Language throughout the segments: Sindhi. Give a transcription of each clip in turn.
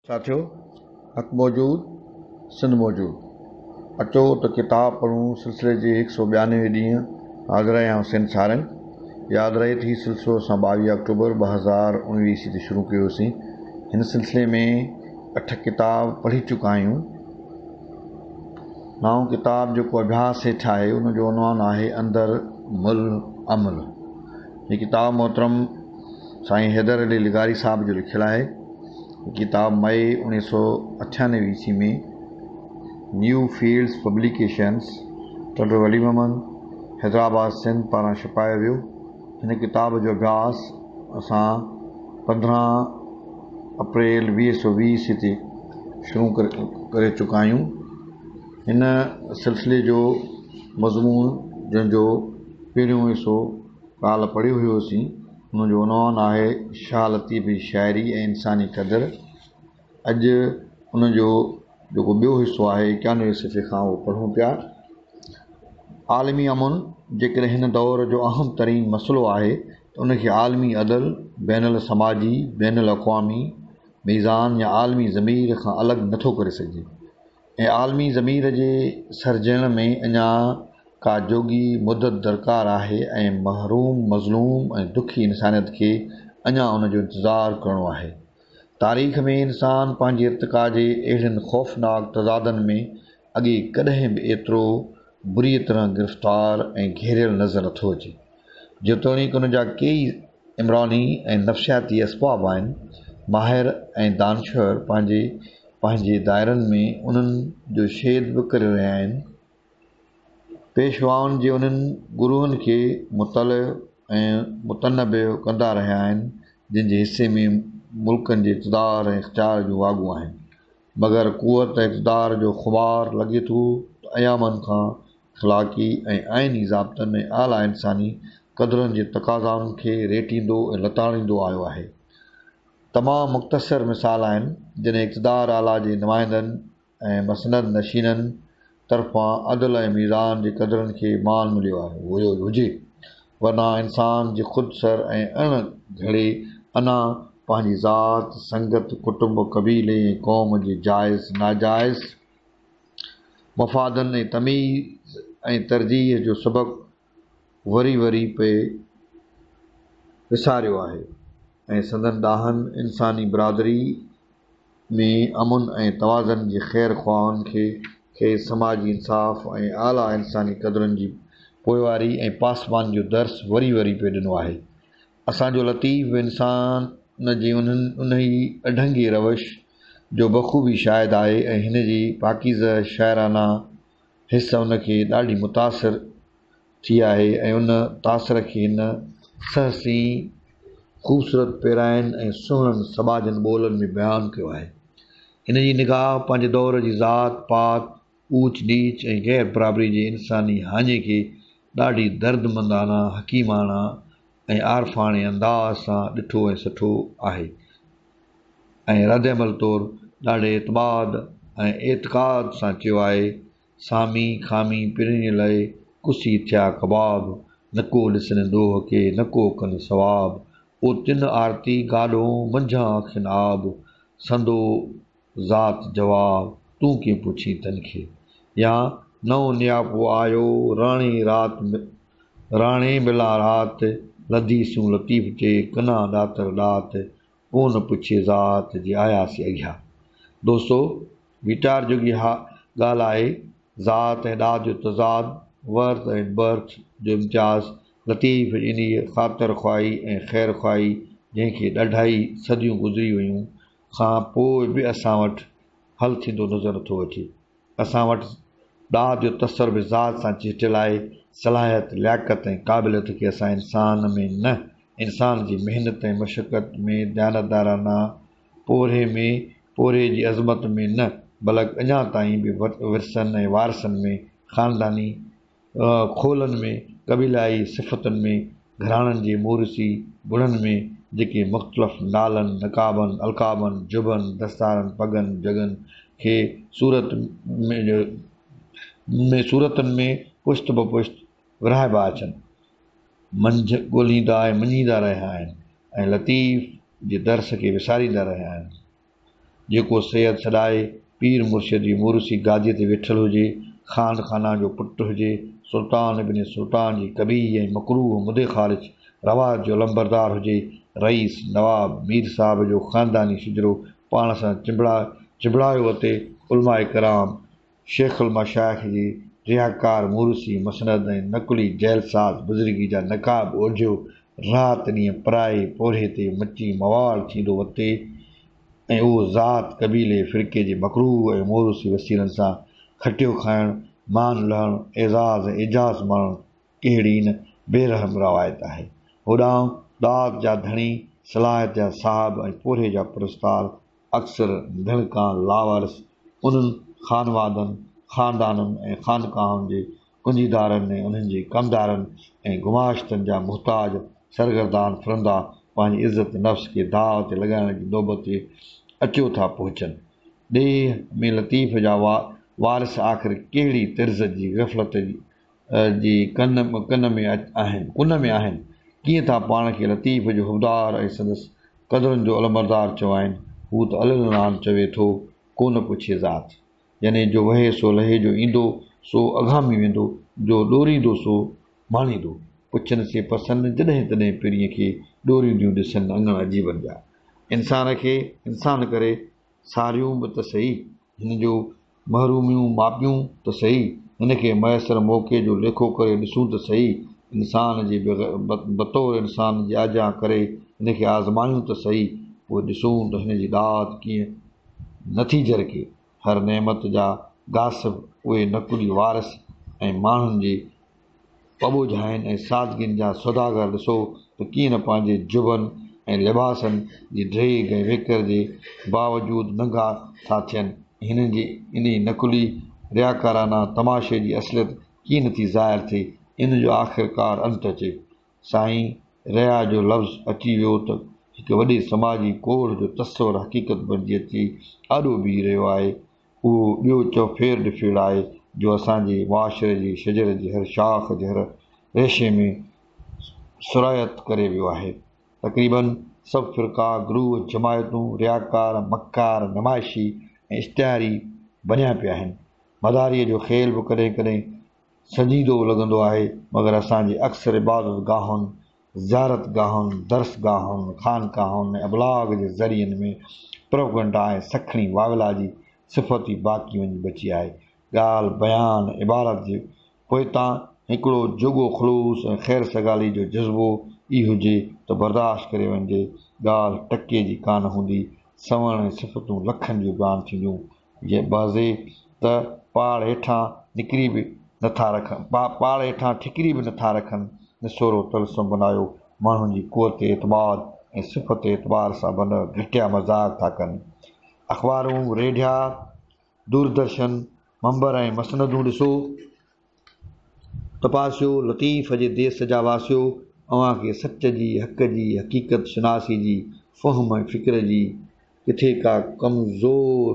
ساٿيو! حق موجود، سنڌ موجود. اچو ته ڪتاب پڙهون سلسلي جي هڪ سؤ ٻيانوي ڏينهن حاضر آهيان حسين سارنگ. ياد رهي ته هي سلسلو اسان ٻاويهه آڪٽوبر 2019 عيسوي تي شروع ڪيو هوسين. هن سلسلي ۾ اٺ ڪتاب پڙهي چڪا آهيون. نائون ڪتاب جيڪو اڀياس هيٺ آهي ان جو عنوان آهي اندر مل امل. هي ڪتاب محترم سائين حيدر علي لغاري صاحب جو لکيل آهي. هي ڪتاب مئي اوڻيهه سو اٺيانوي عيسوي ۾ new fields publications Tando Wali Muhammad Hyderabad Sindh پاران ڇپايو ويو. هن ڪتاب جو اڀياس اسان 15 اپريل 2020 عيسوي تي شروع ڪري چڪا آهيون. هن سلسلي جو مضمون جنهن جو پهريون حصو ڪالهه پڙهيو هيوسين ان جو عنوان آهي شاهه لطيف جي شاعري ۽ انساني قدر. اڄ ان جو جيڪو ٻيو حصو آهي 91 صفحي کان اهو پڙهون پيا. عالمي امن جيڪڏهن هن دور جو اهم ترين مسئلو آهي ته ان کي عالمي عدل، بين السماجي، بين الاقوامي ميزان يا عالمي ضمير کان الڳ نٿو ڪري سگهجي ۽ عالمي ضمير جي سرجڻ ۾ اڃا ڪا جوڳي مدت درڪار آهي ۽ محروم، مظلوم ۽ دکي انسانيت کي اڃا ان جو انتظار ڪرڻو آهي. تاريخ ۾ انسان پنهنجي ارتقا جي اهڙن خوفناڪ تضادن ۾ اڳي ڪڏهن به ايترو بريء طرح گرفتار ۽ گهيريل نظر نٿو اچي. جيتوڻيڪ ان جا ڪيئي عمراني ۽ نفسياتي اسباب آهن. ماهر ۽ دانشور پنهنجي پنهنجي دائرن ۾ انهن جو شيد به ڪري رهيا آهن. پيشوائن جي انهن گروهن کي مطلع ۽ متنبه ڪندا رهيا آهن، جن جي حصي ۾ ملڪن جي اقتدار ۽ اختيار جون واڳون آهن. مگر قوت ۽ اقتدار جو خمار لڳي ٿو ته ايامن کان اخلاقي ۽ آئيني ضابطن ۽ اعليٰ انساني قدرن جي تقاضائن کي ريٽيندو ۽ لتاڙيندو آيو آهي. تمام مختصر مثال آهن، جڏهن اقتدار اعليٰ جي نمائندن ۽ مسند نشينن طرفان عدل ۽ ميزان جي قدرن کي مان مليو آهي ويو هجي، ورنه انسان جي خود سر ۽ اڻ گهڙي انا پنهنجي ذات، سنگت، ڪٽنب، قبيلي ۽ قوم جي جائز ناجائز مفادن ۽ تميز ۽ ترجيح جو سبق وري وري پئي وساريو آهي ۽ سندن ڏاهن انساني برادري ۾ امن ۽ توازن جي خير خواهن کي سماجي انصاف ۽ اعليٰ انساني قدرن جي پوئواري ۽ پاسباني جو درس وري وري پئي ڏنو آهي. اسان جو لطيف به انسان جي انهي اڍنگي روش جو بخوبي شاهد آهي ۽ هن جي پاڪيزه شاعرانه حس ان کي ڏاڍي متاثر ٿي آهي ۽ ان تاثر کي هن سهسين، خوبصورت پيراين ۽ سهڻن سٻاجهن ٻولن ۾ بيان ڪيو آهي. هن جي نگاهه پنهنجي دور جي ذات پات، اوچ نيچ ۽ غير برابري جي انساني هاڃي کي ڏاڍي دردمندانه، حڪيمانه ۽ عارفاڻي انداز سان ڏٺو ۽ سٺو آهي ۽ ردعمل طور ڏاڍي اعتماد ۽ اعتقاد سان چيو آهي سامي خامي پرينء لئي، ڪسي ٿيا ڪباب، نڪو ڏسن ڏوهه کي، نڪو ڪن ثواب، او تن آرتي گاڏئون، منجهان اکين آب، سندو ذات جواب، تون ڪين پڇين تن کي. يا نئون نياپو آيو، راڻي رات راڻي ملان رات، لڌي سون لطيف چي، ڪنا ڏاتر ڏات، ڪونه پڇي ذات جي آيا سي اگهيا. دوستو! ويچار جوڳي اها ڳالهه آهي، ذات ۽ ڏات جو تضاد، ورث ۽ برٿ جو امتياز، لطيف جي انهيء خاطر خواهي ۽ خير خواهي جنهن کي ڏاڍائي صديون گذري ويون، کان پوء به اسان وٽ حل ٿيندو نظر نٿو اچي. اسان وٽ ڏات جو تصور به ذات سان چهٽيل آهي. صلاحيت، لياقت ۽ قابليت کي اسان انسان ۾ نه، انسان جي محنت ۽ مشقت ۾، ديانتدارانه پورهيي ۾، پورهيي جي عظمت ۾ نه، بلڪ اڃا تائين به ورثن ۽ وارثن ۾، خانداني خولن ۾، قبيلائي صفتن ۾، گهراڻن جي مورثي گڻن ۾، جيڪي مختلف نالن، نقابن، القابن، جبن، دستارن، پڳن، جڳن کي صورت ۾ صورتن ۾ پشت به پشت ورهائبا اچن، منجهه ڳولهيندا ۽ مڃيندا رهيا آهن ۽ لطيف جي درس کي وساريندا رهيا آهن. جيڪو سيد سڏائي، پير مرشد جي موروثي گاديء تي ويٺل هجي، خان خانان جو پٽ هجي، سلطان ابن سلطان جي قبيح ۽ مڪروه مدي خارج رواج جو علمبردار هجي، رئيس، نواب، مير صاحب جو خانداني شجرو پاڻ سان چنبڙايو وتي، علماء ڪرام، شيخ المشائخ جي رياڪار موروثي مسند ۽ نقلي جعلساز بزرگي جا نقاب اوڍيو رات ڏينهن پرائي پورهيي تي مچي موال ٿيندو وتي ۽ اهو ذات، قبيلي، فرقي جي مڪروه ۽ موروثي وسيلن سان کٽيو کائڻ، مان لهڻ، اعزاز ۽ اعجاز ماڻڻ ڪهڙي نه بي رحم روايت آهي. هوڏانهن ڏات جا ڌڻي، صلاحيت جا صاحب ۽ پورهيي جا پرستار اڪثر ڌڻڪان لاوارث انهن خانوادن، خاندانن ۽ خانقاهن جي ڪنجيدارن ۽ انهن جي ڪمدارن ۽ گماشتن جا محتاج سرگردان ڦرندا پنهنجي عزت نفس کي داء تي لڳائڻ جي نوبت تي اچيو ٿا پهچن. ڏيهه ۾ لطيف جا وارث آخر ڪهڙي طرز جي غفلت جي ڪن ڪن ۾ آهن ڪن ۾ آهن؟ ڪيئن ٿا پاڻ کي لطيف جو حبدار ۽ سندس قدرن جو علمبردار چوائين؟ هو ته العنان چوي ٿو، ڪونه پڇي ذات. يعني جو وهي سو لهي جو ايندو سو اگهامي ويندو، جو ڏوريندو سو ماڻيندو. پڇن سي پسن، جڏهن تڏهن پرينء کي ڏورينديون ڏسن اڱڻ عجيبن جا. انسان کي انسان ڪري ساريون به ته سهي، هن جو محروميون ماپيون ته سهي، هن کي ميسر موقعي جو ليکو ڪري ڏسون ته سهي، انسان جي بطور انسان جي آجيان ڪري هن کي آزمايون ته سهي، پوء ڏسون ته هن جي ڏات ڪيئن نٿي جرڪي. هر نعمت جا غاصب اهي نقلي وارث ۽ ماڻهن جي پٻوجهائين ۽ سادگين جا سوداگر ڏسو ته ڪيئن نه پنهنجي جبن ۽ لباسن جي ڊيگهه ۽ ويڪر جي باوجود ننگا ٿا ٿين ۽ هنن جي انهي نقلي رياڪارانه تماشي جي اصليت ڪيئن نه ٿي ظاهر ٿئي. ان جو آخرڪار انت اچي. سائين ريا جو لفظ اچي ويو ته هڪ وڏي سماجي ڪوڙهه جو تصور حقيقت بڻجي اچي آڏو بيهي رهيو آهي. اهو ٻيو چؤڦير ڏڦيڙ آهي جو اسان جي معاشري جي شجر جي هر شاخ جي هر ريشي ۾ سرايت ڪري ويو آهي. تقريباً سڀ فرقا، گروهه، جماعتون رياڪار، مڪار، نمائشي ۽ اشتهاري بنيا پيا آهن. مداريء جو خيل به ڪڏهن ڪڏهن سنجيدو لڳندو آهي، مگر اسان جي اڪثر عبادت گاهن، زيارت گاهن، درس گاهن، خانقاهن ۽ ابلاغ جي ذريعن ۾ پروپئگنڊا ۽ سکڻي واويلا جي صفت ئي باقي وڃي بچي آهي. ڳالهه، بيان، عبارت جي پوئتان هڪڙو جوڳو خلوص ۽ خير سگالي جو جذبو ئي هجي ته برداشت ڪري وڃجي، ڳالهه ٽڪي جي ڪانه هوندي، سنوڻ ۽ صفتون لکن جون بيان ٿينديون. جي بعضي ته پاڙ هيٺان نڪري به نٿا رکن پاڙ هيٺان ٺڪري به نٿا رکن. نسورو طلسم بنايو ماڻهن جي قوت اعتماد ۽ صفت اعتبار سان بنهه گهٽيا مذاق ٿا ڪن. اخبارون، ريڊيا، دوردرشن، منبر ۽ مسندون ڏسو. تپاسيو، لطيف جي ديس جا واسيو، اوهان کي سچ جي، حق جي، حقيقت شناسي جي، فهم ۽ فڪر جي ڪٿي ڪا ڪمزور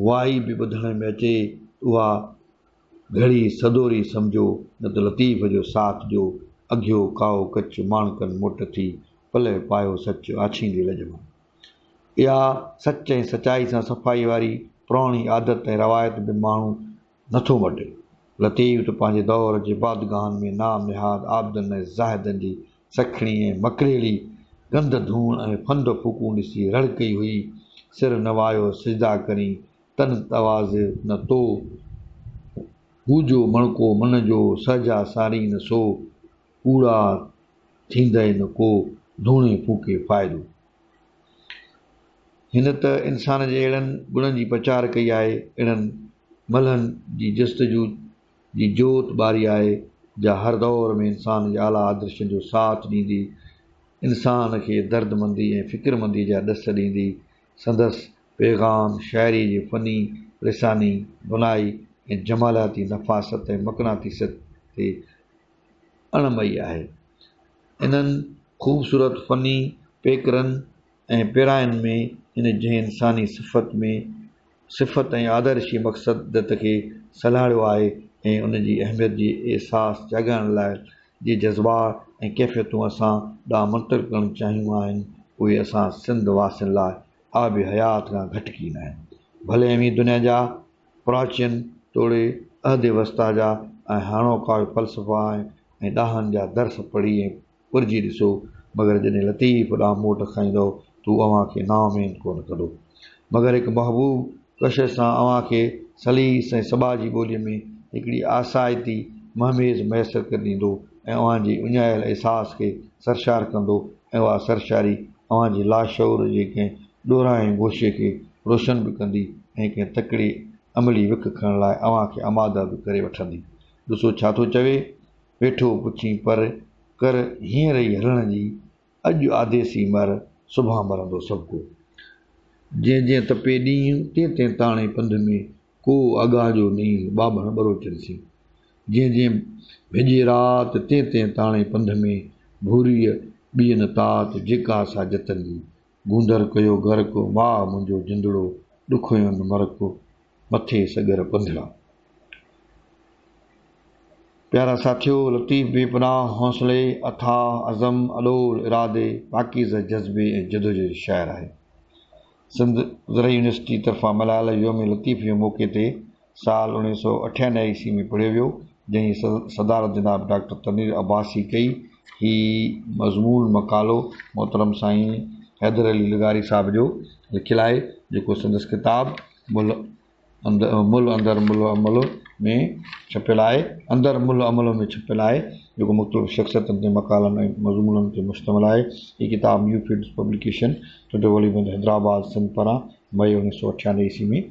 وائي به ٻڌڻ ۾ اچي ته اها گهڙي سدوري سمجهو، نه ته لطيف جو ساٿ ڏيو، اگهيو ڪائو ڪچ، ماڻڪن موٽ ٿي، پلئه پايو سچ، آڇيندي لڄ مان. اها سچ ۽ سچائي سان صفائي واري پراڻي عادت ۽ روايت به ماڻهو نٿو مٽي. لطيف ته پنهنجي دور جي بادگاهن ۾ نام نهاد عابدن ۽ زاهدن جي سکڻي ۽ مڪريلي گند ڌوڻ ۽ ڦند ڦوڪون ڏسي رڙ ڪئي هئي، سر نوايو سجدا ڪرين، تن تواضع نه تو، هو جو مڻڪو من جو، سهجا سارين نه سو، ڪوڙا ٿيندئي نه ڪو، ڌوڻي ڦوڪي فائدو. هن ته انسان جي اهڙن گڻن جي پچار ڪئي آهي، اهڙن ملهن جي جستجو جي جوت ٻاري آهي، جا هر دور ۾ انسان جي اعليٰ آدرشن جو ساٿ ڏيندي، انسان کي دردمندي ۽ فڪرمندي جا ڏس ڏيندي، سندس پيغام شاعريء جي فني، لساني، بنائي ۽ جمالياتي نفاست ۽ مقناطيسيت تي اڻ مئي آهي. انهن خوبصورت فني پيڪرن ۽ پيراين ۾ هن جنهن انساني صفت ۾ صفت ۽ آدرشي مقصديت کي سلهاڙيو آهي ۽ ان جي اهميت جي احساس جاڳائڻ لاء جي جذبا ۽ ڪيفيتون اسان ڏانهن منتقل ڪرڻ چاهيون آهن، اهي اسان سنڌ واسين لاء آب حيات کان گهٽ ڪين آهن. ڀلي اوهين دنيا جا پراچين توڙي عهد وسطيٰ جا ۽ هاڻوڪا فلسفا ۽ ڏاهن جا درس پڙهي ۽ پرجهي ڏسو، مگر جڏهن لطيف ڏانهن موٽ کائيندؤ ته هو اوهان کي نااميد ڪونه ڪندو، مگر هڪ محبوب ڪشش سان اوهان کي سليس ۽ سٻاجهي ٻوليء ۾ هڪڙي آسائتي مهميز ميسر ڪري ڏيندو ۽ اوهان جي اڃايل احساس کي سرشار ڪندو ۽ اها سرشاري اوهان جي لاشعور جي ڪنهن ڏورانهين گوشي کي روشن به ڪندي ۽ ڪنهن تڪڙي عملي وک کڻڻ لاء اوهان کي آماده به ڪري وٺندي. ڏسو ڇا ٿو چوي، ويٺو پڇين پر ڪر هينئر ئي هلڻ جي، اڄ آديسي مر، سڀان مرندو سڀڪو. جئن جئن تپي ڏينهن، تئن تئن تاڻي پنڌ ۾، ڪو اڳان جو نينهن، ٻانڀڻ ٻروچن سين. جئن جئن ڀڄي رات، تئن تئن تاڻي پنڌ ۾، ڀوريء ٻيء نه تات، جيڪا سا جتن جي. گوندر ڪيو غرق، ماء منهنجو جندڙو، ڏکوين مرڪ، مٿي سڳر پنڌڙا. پيارا ساٿيو! لطيف بي پناهه حوصلي، اٿاهه عزم، اڏول ارادي، پاڪيزه جذبي ۽ جدوجهد جو شاعر آهي. سنڌ زرعي يونيورسٽي طرفان ملهايل يوم لطيف جي موقعي تي سال 1998 عيسوي ۾ پڙهيو ويو، جنهن جي صدارت جناب ڊاڪٽر تنوير عباسي ڪئي. هي مضمون مقالو محترم سائين حيدر علي لغاري صاحب جو لکيل آهي، جيڪو سندس ڪتاب ملهه اندر ملهه املهه ۾ ڇپيل آهي. اندر ملهه املهه ۾ ڇپيل آهي، جيڪو مختلف شخصيتن تي مقالن ۽ مضمونن تي مشتمل آهي. هي ڪتاب نيو فيلڊز پبليڪيشن، ٽنڊو ولي محمد حيدرآباد، سنڌ پاران مئي 1998 عيسوي ۾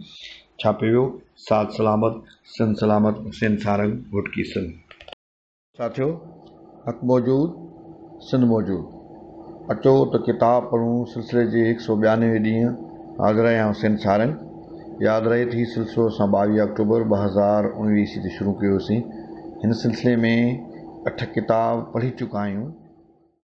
ڇاپيو ويو. ساٿ سلامت، سنڌ سلامت، حسين سارنگ، گهوٽڪي، سنڌ. ساٿيو! حق موجود، سنڌ موجود. اچو ته ڪتاب پڙهون سلسلي جي هڪ سئو ٻيانوي ڏينهن حاضر آهيان حسين سارنگ. ياد رهي ته هي سلسلو اسان 22 آڪٽوبر 2019 عيسوي تي شروع ڪيو هوسين. هن سلسلي ۾ اٺ ڪتاب پڙهي چڪا آهيون.